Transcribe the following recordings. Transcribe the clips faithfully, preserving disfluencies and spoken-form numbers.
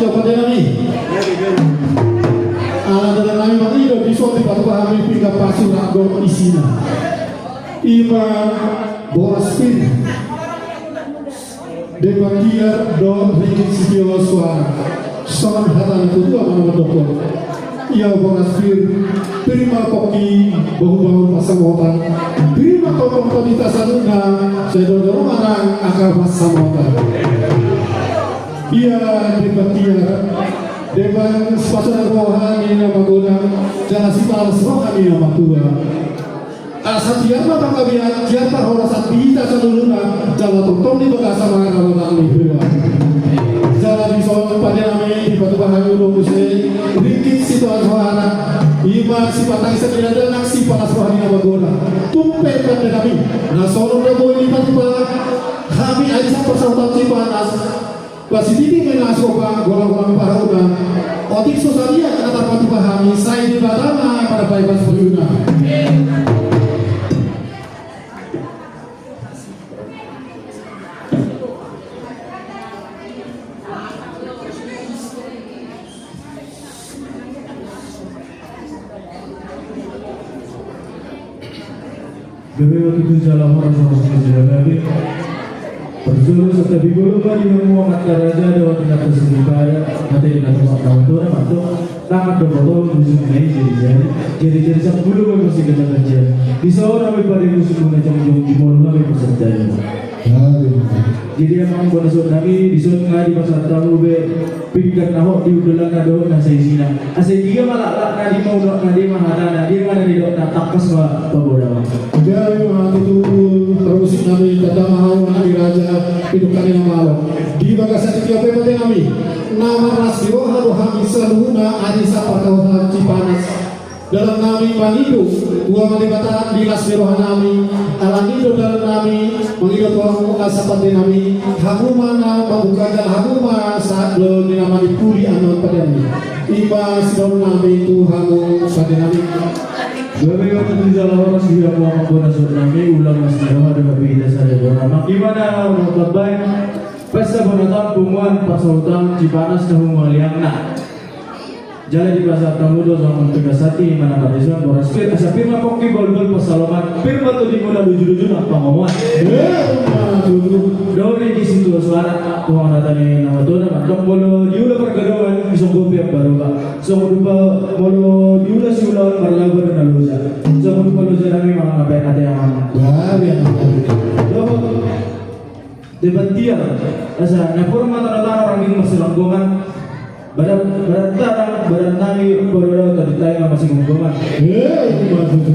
Pande nami. Ala dalan nami mangido dison dipatupa hami pinggan pasurat dohot isina. Ima boras pir. Deba tiar dohot ringgit sitio soara. Songon hata ni natuatua ma na mandok. Ia boras pir, pir ma pongki bahulbahul pansamotan. Pir ma tongtong tabita saluhutna, sai dodol ma nang angka pansamotan. Ia deba tiar, deba sipasupasu roha ni na magodang, jala sipalas roha ni na matua. Asa tiar ma panggabean, tiar parhorasan di hita saluhutna, jala tongtong di bagasan ma ramatan ni hula. Jala dison pande nami dipatupa hami ulos muse, ringgit sitio soara, ima sipatangisan ni na dangka, sipalas roha ni na magodang. Tung pe pande nami, na songon na boi dipatupa hami arisan parsahuton Cipanas. Pasititi ma i na so pa golang-golang pahauna. Otik so sadia na tarpatupa hami, sai Debata ma na paima sipaliuna. Gabe waktu itu jala horas, horas jala gabe. Parjolo santabi bolon ma di hamu amanta raja dohot inanta soripada, ate inanta soripada, mantok tangan do botol, busuk na i jari-jari, jari-jari sampulu ma i masih kena kerja. Di saona ma i pade busuk na jongjong, di molo ma i pasantabi. Jadi amang bona suhut nami, dison nga dipasahat hamu be pinggan na hot di hundulanna dohot na saisina. Asa i dia ma laklakna, dia ma unokna, dia ma hatana, dia ma na nidokna, tangkas ma paboa damang. Jadi ma tutu parmusik nami, tanda ma hamu anak ni raja, hidup kami na malo. Di bagasan i pe pande nami, na marlas ni roha do hami saluhutna arisan parsahuton Cipanas. Dalan nami mangido tu Amanta Debata di las ni roha nami, alani do dalan nami mangido tu hamu asa pande nami, hamu ma na mambuka jala hamu ma sahat do di na manimpuli annon pande nami. Ima sidung nami tu hamu pande nami. Gabe waktu itu jala horas di hamu amang bona suhut nami, ulos las ni roha do hami hita sada dua nama. Ima na mambahen pesta bona taon punguan parsahuton Cipanas na humaliangna. Jala dipasahat hamu do songon pinggan santi, ima na marhite boras pir, asa pir ma pongki bahulbahul pansamotan, pir ma tondimuna luju-luju na pangomoan. Ima tutu. Dohot ringgit sitio soara, songon hata ni natuatua na mandok molo diula pargadongan, disonggopi ambaroba. Songon rupa molo diula siulaon marlaba do na loja. Songon rupa loja nami manang na pe ate amang. Dohot. Deba tiar, asa na pur ma tano-tano rangging marsilanggongan. Badan, badan tanang, badan tangi, badan tangi, badan tangi, badan tangi.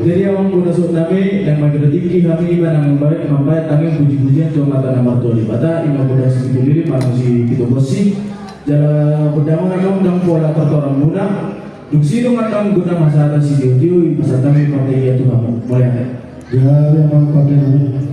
Jadi amang bona suhut nami, naeng mangido tingki hami, ima naeng mambahen, mambahen tangiang puji-pujian tu Amanta na martua Debata, ima godang sitio lili, manang sitio bonsi. Jala godang ma nang, godang pola tortoran muna. Dung sidung ma nang godang hasahatan sitio-tio, dipasahat hami martangiang tu hamu. Mauliate. Jadi amang pande nami.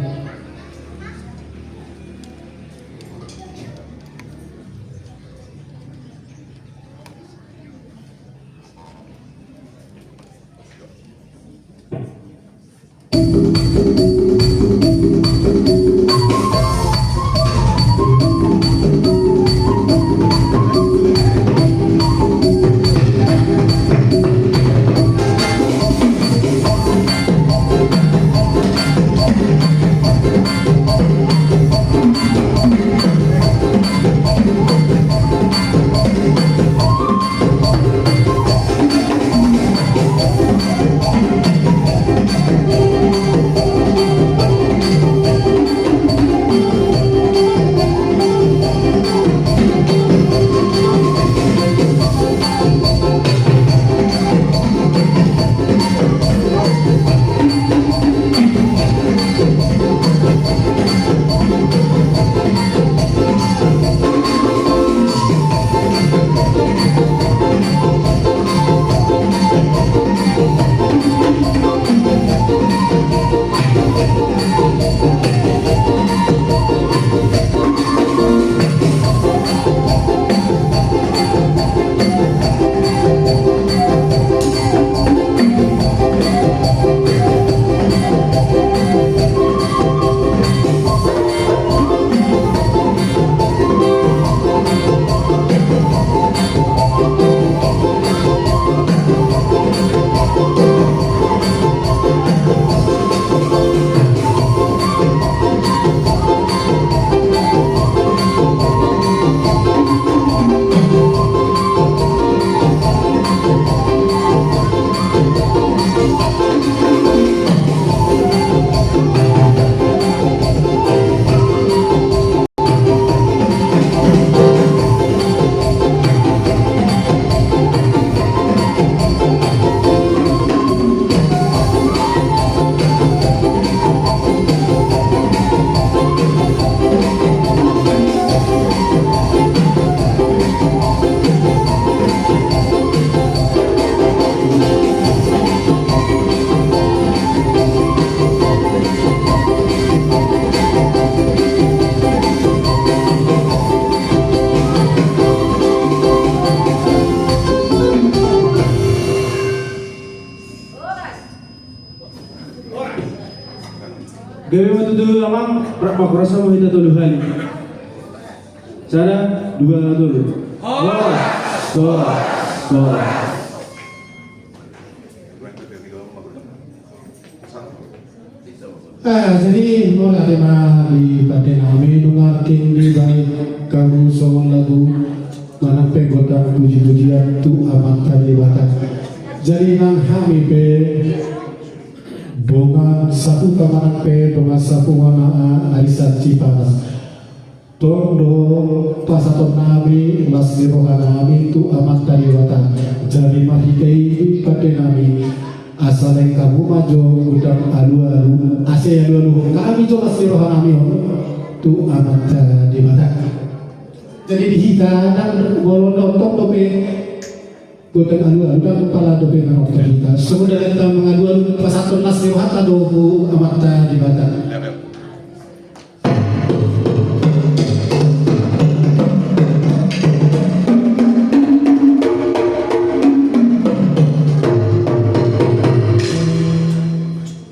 Jadi ma tutu amang, rap ma horas ma hita tolu hali. Sada, dua, tolu. Horas, horas, horas. Ah, jadi mauliate ma di pande nami, nunga tingki dibahen hamu songon lagu manang pe gondang puji-pujian tu Amanta Debata. Jadi nang hami pe dongan sahuta manang pe dongan sapunguan, ah, ari Sancipana. Tong do pasahaton nami las ni roha nami tu Amanta Debata. Jadi marhite i pande nami, asa lae hamu ma jo gondang alualu, asa dialualuhon hami jo las ni roha nami on tu Amanta Debata. Jadi di hita ndang bolon do tong dope gondang alualu, ndang pala dope manonton hita. Songon dalanta mangalualu pasahaton las ni rohanta do tu Amanta Debata.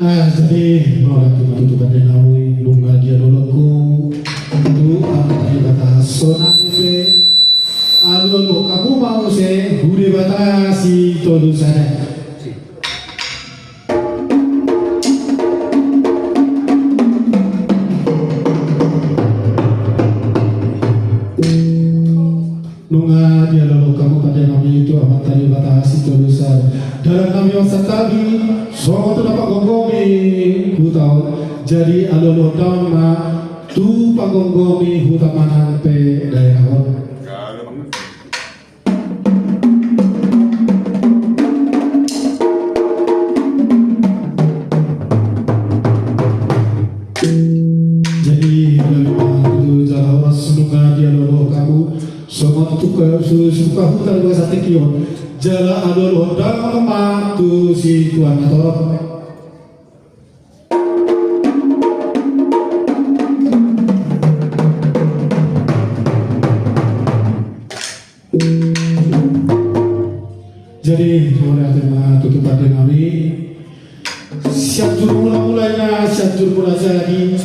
Ah, jadi mauliate ma tutu pande nami, nunga dialualuhon hamu tu Amanta Debata. Sonari pe alualuhon hamu ma muse tu Debata Sitolusada. Nunga dialualuhon hamu pande nami tu Amanta Debata Sitolusada. Dalan nami on santabi songon tu na panggomgomi huta on. Jadi alualuhon damang ma tu panggomgomi huta manang pe daerah on. Jadi, dari tu jala horas nunga dialualuhon hamu songon tu ka-, su-, suka huta dua satingki on. Jala alualuhon damang ma tu situan na torop. Jadi, mauliate ma tutu pande nami. Sianjur Mula-mula i na, Sianjur Mula Jadi.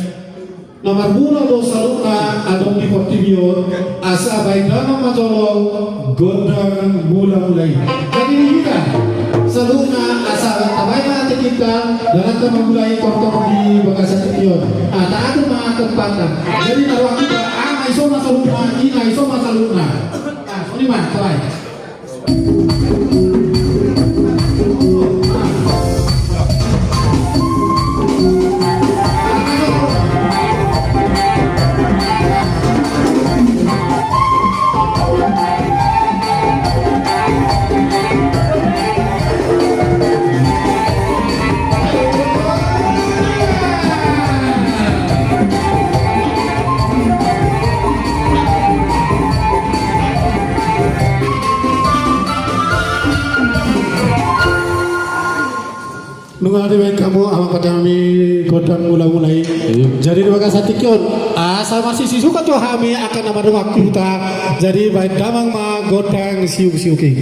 Na marmula do saluhutna adong di portibi on, asa baen damang ma jolo gondang mula-mula i. Jadi di hita saluhutna asa tabaen ma tingkinta, dalanta mamulai tortor di bagasan tingki on. Ah, taat ma tempatta. Jadi na rohanta, ah, na ison ma saluhutna, i na ison ma saluhutna. Ah, songon i ma, tabaen. Nunga dibaen hamu amang pande nami gondang mula-mula i. Jadi di bagasan tingki on, asa masisisuka jo hami angka na madongan huta. Jadi baen damang ma gondang siuk-siuk i.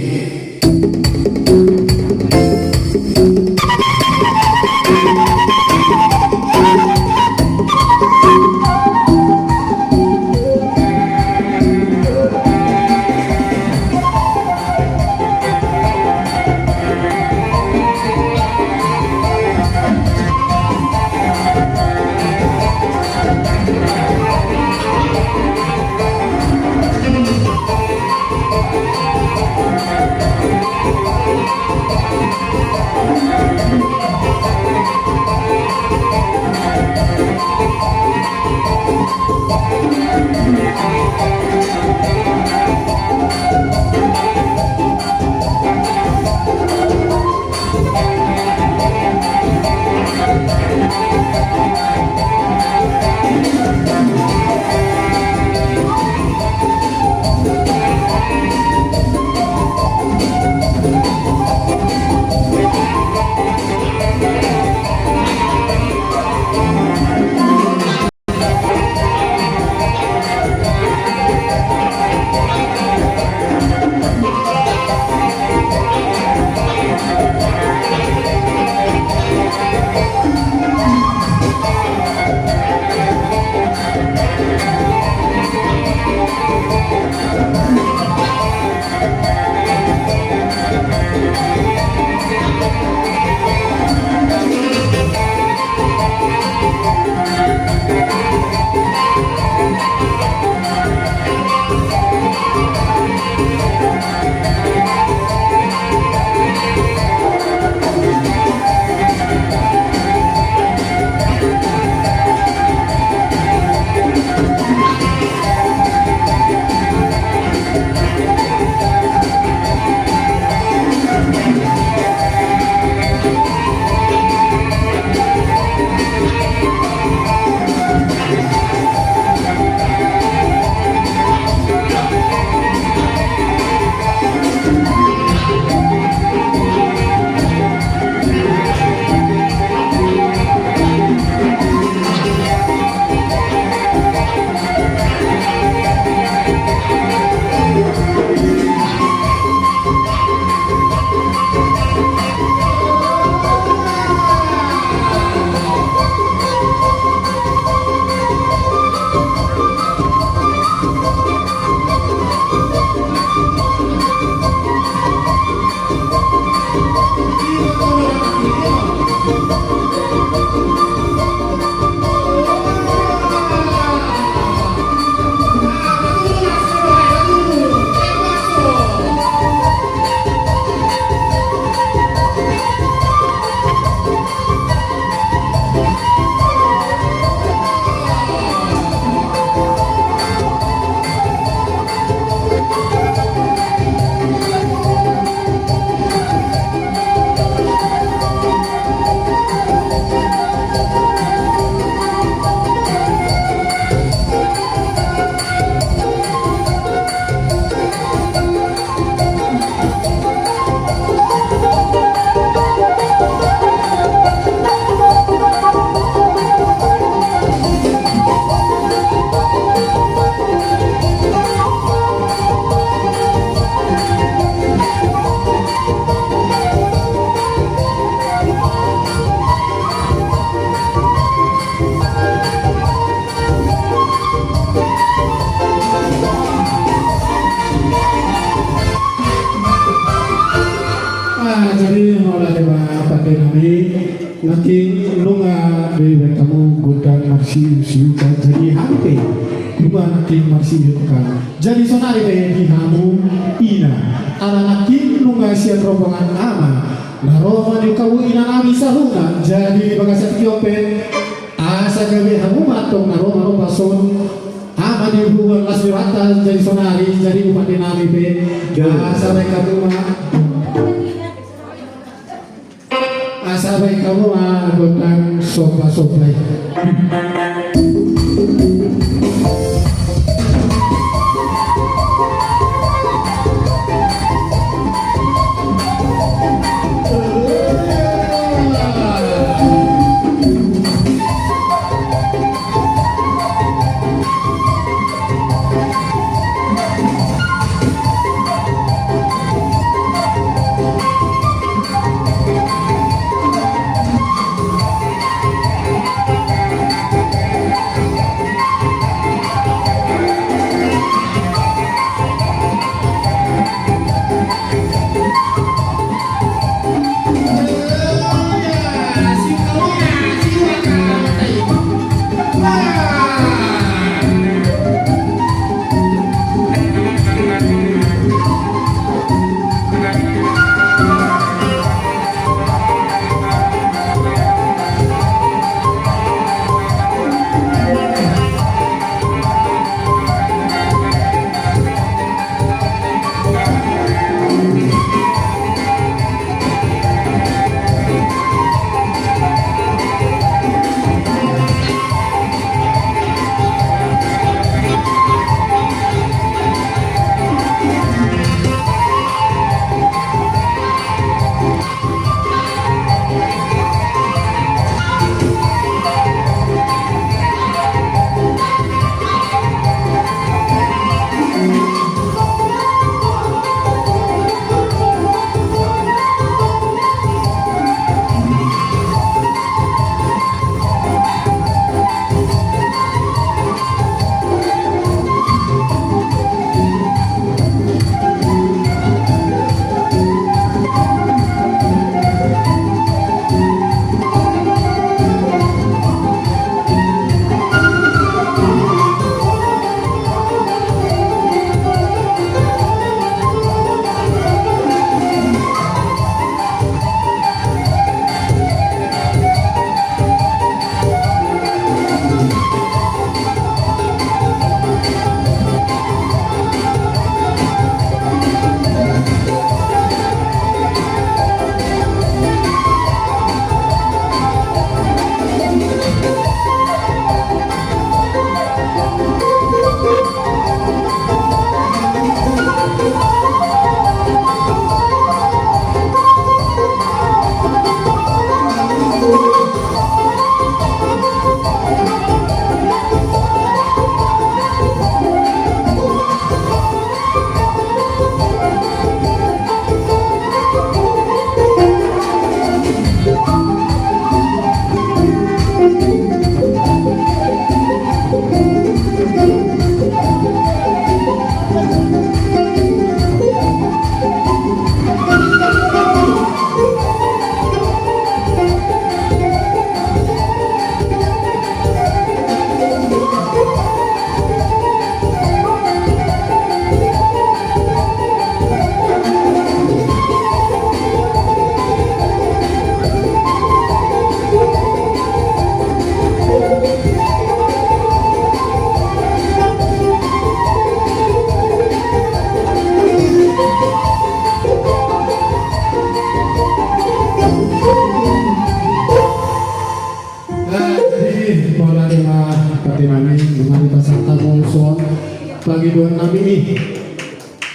Ah, jadi mauliate ma pande nami, nangkin nunga dibahen hamu gondang marsiusiutan, jadi hami pe nunga nangkin marsiusiutan. Jadi sonari pe di hamu ina, ala nangkin nunga sian rombongan ama na ro ma di hamu ina nami saluhutna, jadi di bagasan tingki on pe asa gabe hamu ma antong na ro manomba son ama di hula las ni rohanta, jadi sonari, jadi pande nami pe, asa bahen hamu ma, asa bahen hamu ma gondang sombasomba i.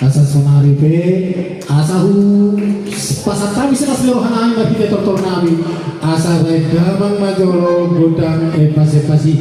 Asa sonari pe, asa hupasahat hami sian las ni roha nami marhite tortor nami, asa baen damang ma jolo gondang embas-embas i.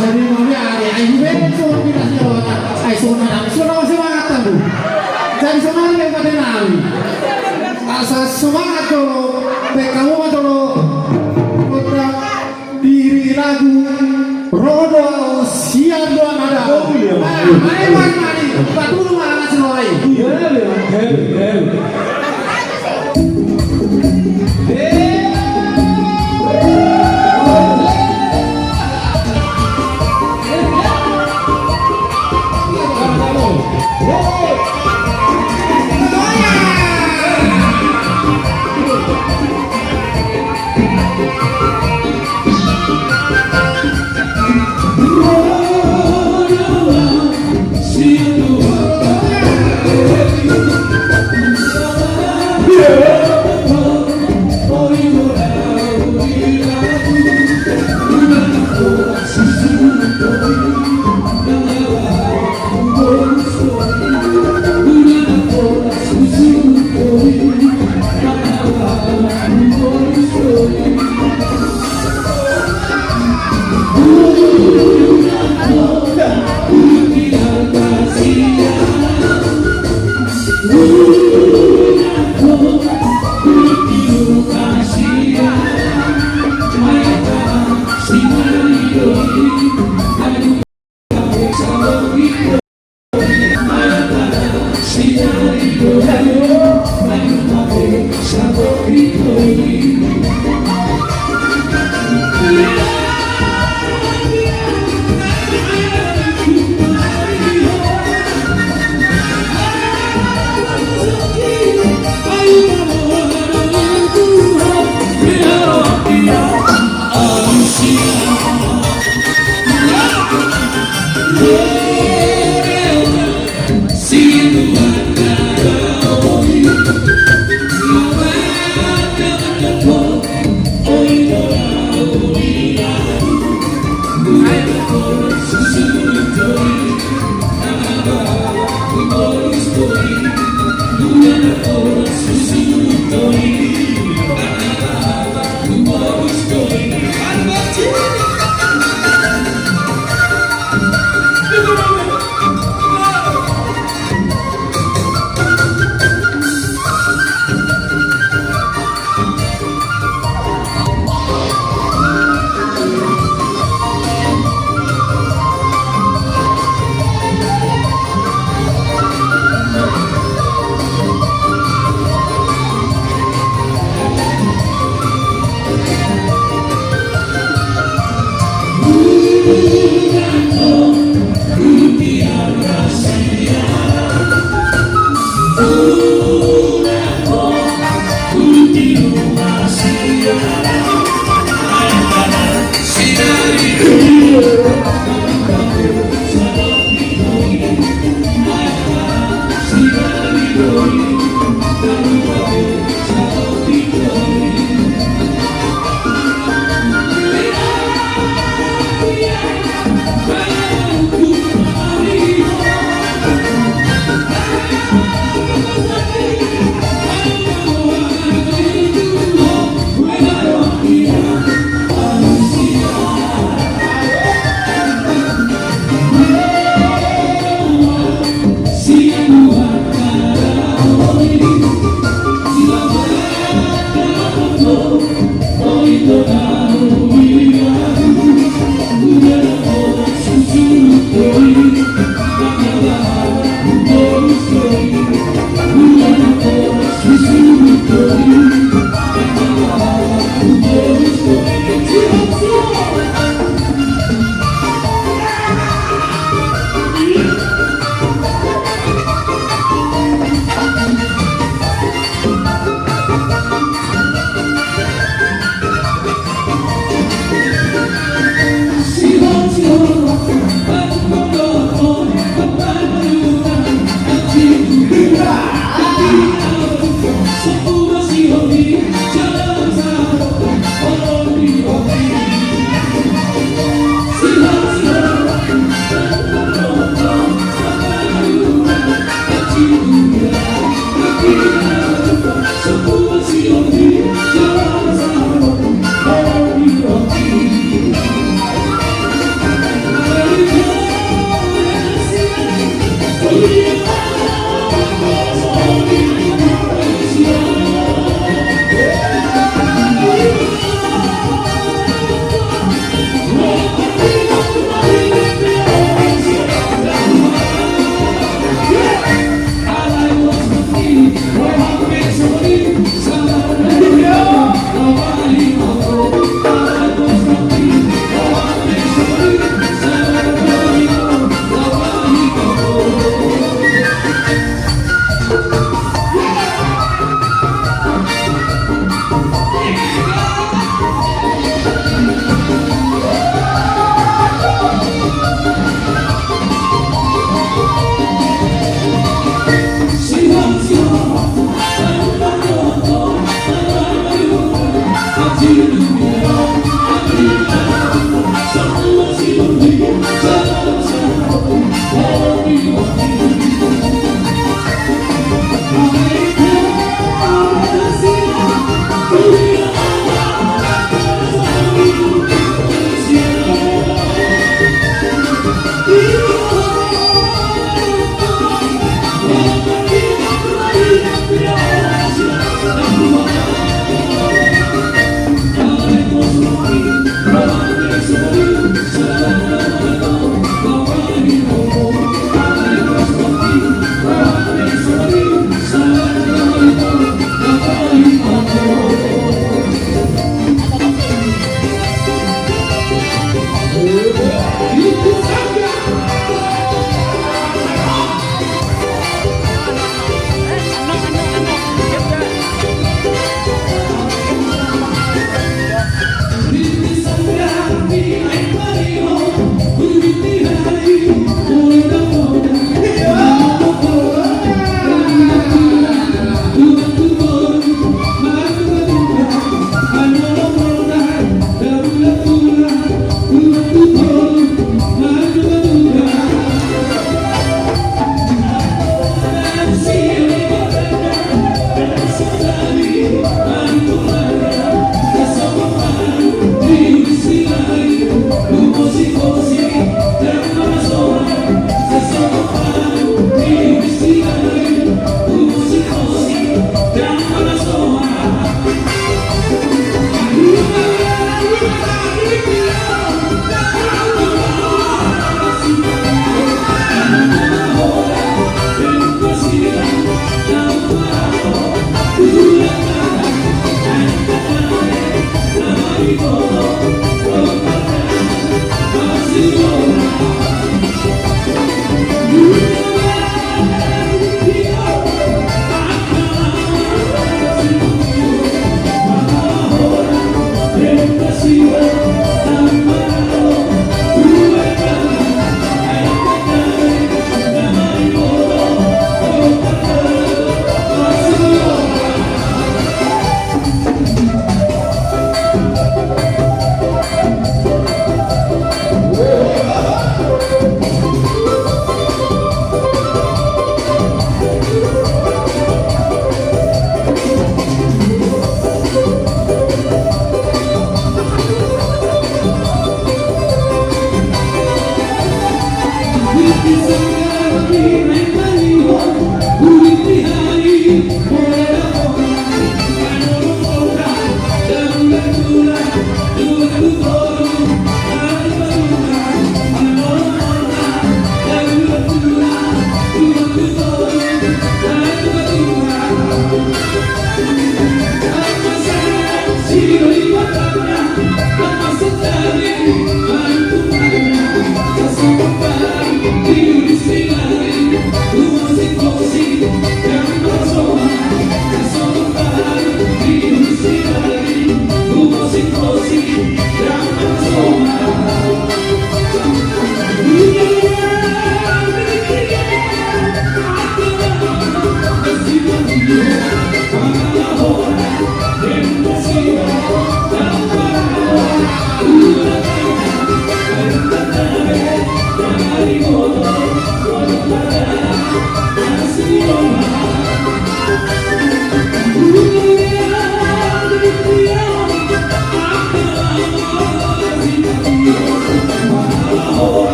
Jadi mauliate, ai hubege songon i, ai songon i, ai songon i, semangat hamu. Jadi songon i ma pate nami. Asa semangat jolo, baen hamu ma jolo gondang, iringi lagu, ro do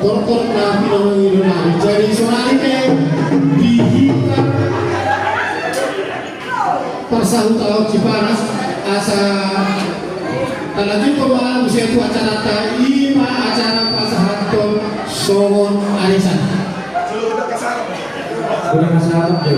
Tortor na pinangido nami. Jadi sonari pe di hita parsahutaon Cipanas asa talanjuthon ma muse tu acaranta, i ma acara pasahathon songon arisan. Udah kasarap, ya. Udah kasarap.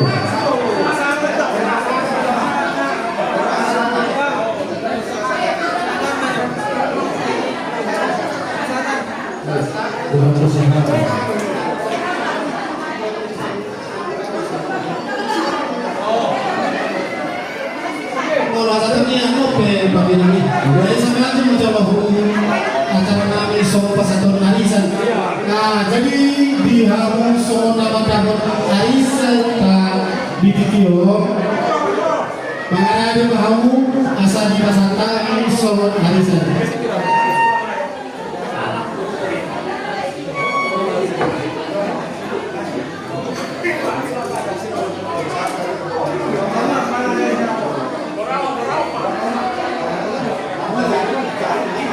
Molo acara ni anu pe bagi nami. Jadi sampai aja mencoba hubungi acara nami songon pasahaton arisan. Nah, jadi di hamu songon na mandapot arisan ta di tingki on. Mangarade ma hamu asa dipasahat hami songon arisan.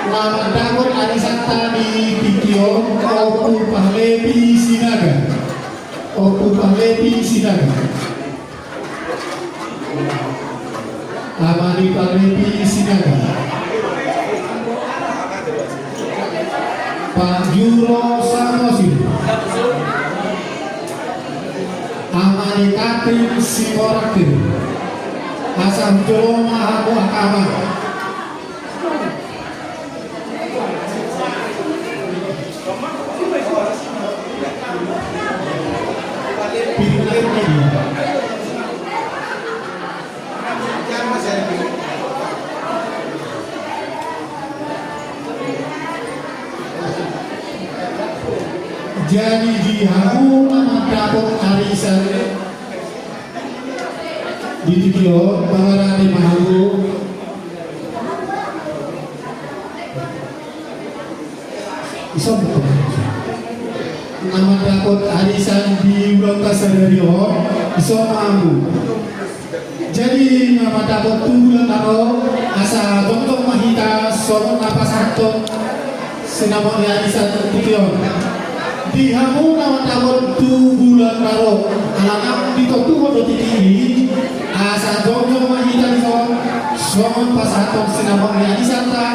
Na mandapot arisanta di tingki on, Ompu Pahlepi Sinaga. Ompu Pahlepi Sinaga. Ama ni Pahlepi Sinaga. Pak Juro Samosir. Ama ni Katrin Simorakir. Asa hujolo ma hamu angka amang. Jadi di hamu na mandapot Arisan di tingki on, mangarani ma hamu. Ison na mandapot arisan di ulaonta sadari on, ison ma hamu. Jadi na mandapot tu bulan na ro, asa jongjong ma hita songon na pasahathon sinamot ni arisan tu tingki on. Di hamu na mandapot tu bulan na ro, ala naung ditontuhon do tingki i, asa jongjong ma hita dison songon pasahathon sinamot ni arisanta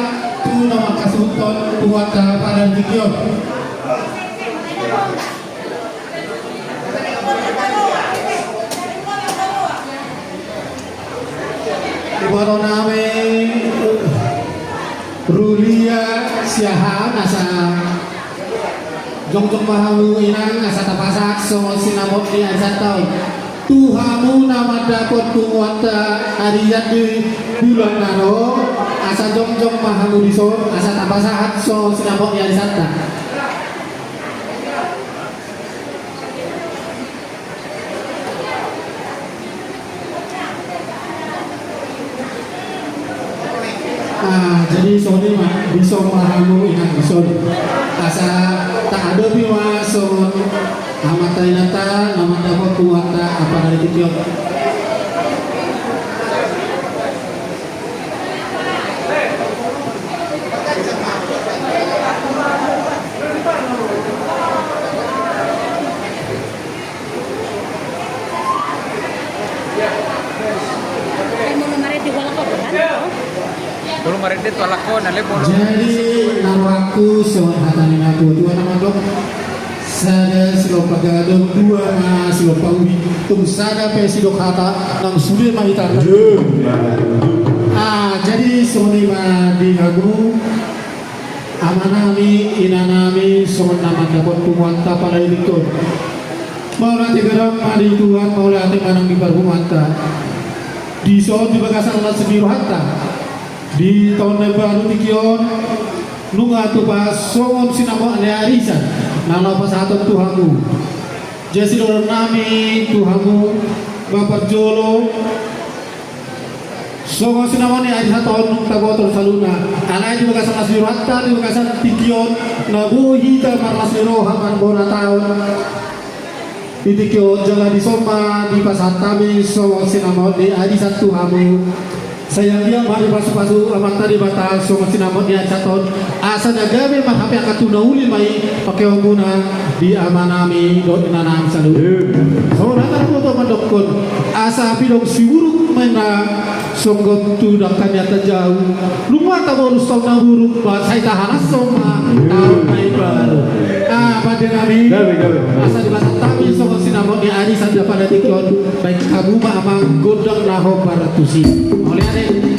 tu na mangkasuhuthon punguanta pada di tingki on. Iboto nami Rulia Siahaan, asa jongjong ma hamu inang, asa tapasahat songon sinamot ni arisanta on tu hamu na mandapot punguanta arian di bulan na ro, asa jongjong ma hamu dison, asa tapasahat songon sinamot ni arisanta. Ah, jadi songon i ma, dison ma hamu inang dison. Asa taadopi ma songon amanta inanta na mandapot punguanta pada di tingki on. Jadi na rohangku songon hata ni natuatua na mandok: Sada silompa gadong, dua ma silompa ubi. Tung sada pe sidok hata, nang sude ma hita. Ah, jadi songon i ma di hamu amanami, inanami, songon na mandapot punguanta pada di tingki on. Mauliate godang ma di Tuhan, mauliate ma nang di parpunguanta. Dison di bagasan las ni rohanta, di taon na imbaru tingki on, nunga tupa songon sinamot ni arisan na laho pasahaton tu hamu. Jadi sidohonon nami tu hamu, ma parjolo, songon sinamot ni arisanta on nunga taboto saluhutna. Alai di bagasan las ni rohanta, di bagasan tingki on, na boi hita marlas ni roha marbona taon di tingki on, jala dison ma dipasahat hami songon sinamot ni arisan tu hamu. Sai anggiat ma dipasupasu Amanta Debata songon sinamot ni arisanta on, asa na gabe marhapeakhon tu na uli ma i pangkeonmuna di amanami dohot inanami saluhut. Songon hata na boto mandokkon: Asa pidong siburuk ma inna, songgop tu dangka ni atas jau. Dung ma tabolus taon na buruk, ba sai tahanashon ma taon na imbaru. Ah, pande nami. Gabe, gabe. Asa dipasahat hami songon sinamot ni arisan pada tingki on. Baen hamu ma amang gondang na hombar tusi. Mauliate.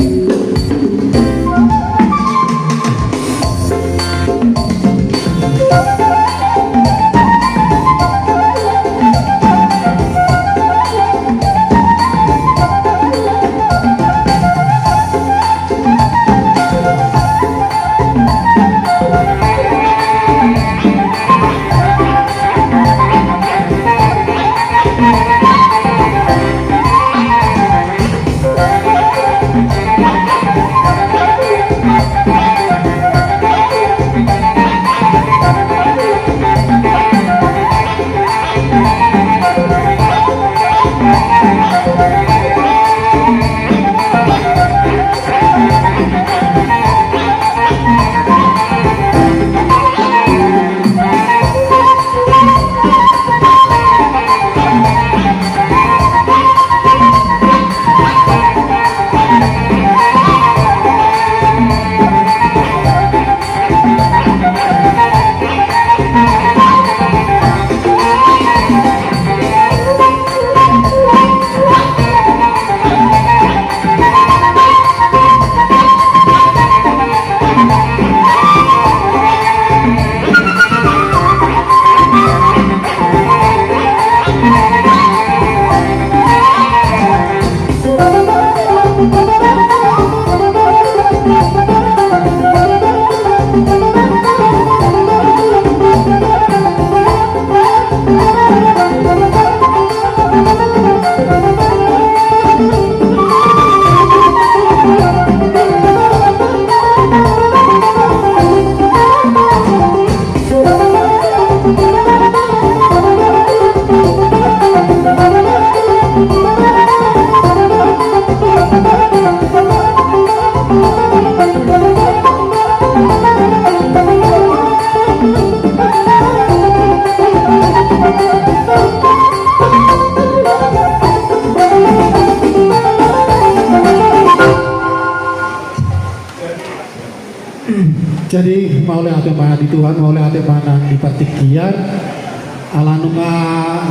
Jadi mauliate ma di Tuhan, mauliate ma nang di partingkian. Ala nunga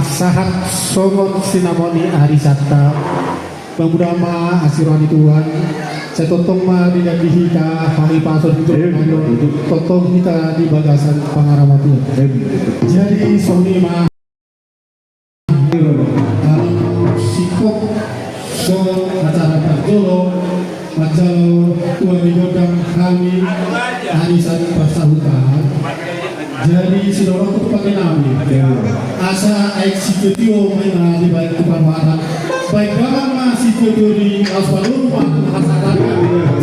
sahat songon sinamot ni arisanta. Mudah-mudahan ma asi roha ni Tuhan. Sai tongtong ma diganti hita hahipason, tongtong hita di bagasan pangaramatian. Jadi songon i ma. Singkop so acara parjolo, manjalo tua ni gondang hami arisan parsahuta. Jadi sidorong tu pake nami asa aek sitio-tio ma na dibaen tu parmata. Baen damang ma sitio-tio di laos palupa hasatana.